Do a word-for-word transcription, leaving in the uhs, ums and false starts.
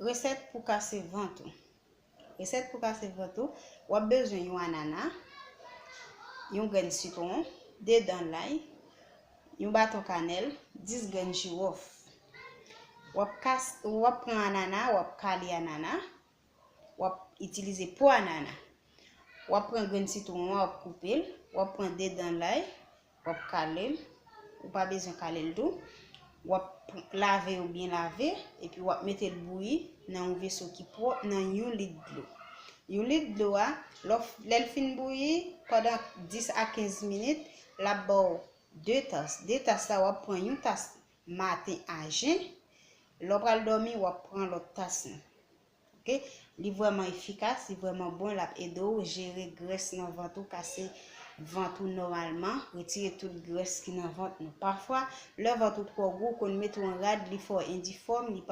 Resèt pou kase vant ou. Resèt pou kase vant ou, w ap bezwen yon anana, yon grenn sitwon, de dan lay, yon baton kanèl, dis grenn jiwòf. W ap kas, w ap pran anana, w ap kale anana, w ap itilize po anana. W ap pran grenn sitwon an, w ap koupe l, w ap pran de dan lay, w ap kale l, ou pa bezwen kale l tou. W ap pr- lave yo byen lave, epi w ap mete l bouyi nan yon veso ki pwòp, nan yon lit dlo. Yon lit dlo a, lè w f- lè l fin bouyi, pandan dis a kenz minit, l ap ba w de tas. De tas la, w ap pran yon tas maten a jen. Lè w pral dòmi, w ap pran lòt tas lan. Ok? Li vrèman efikas, li vrèman bon, l ap ede w jere grès nan vant ou, kase vant ou nòmalman, retire tout grès ki nan vant nou. Pafwa, lè vant ou twò gwo, ou konn mete yon rad, li fè w endifòm, li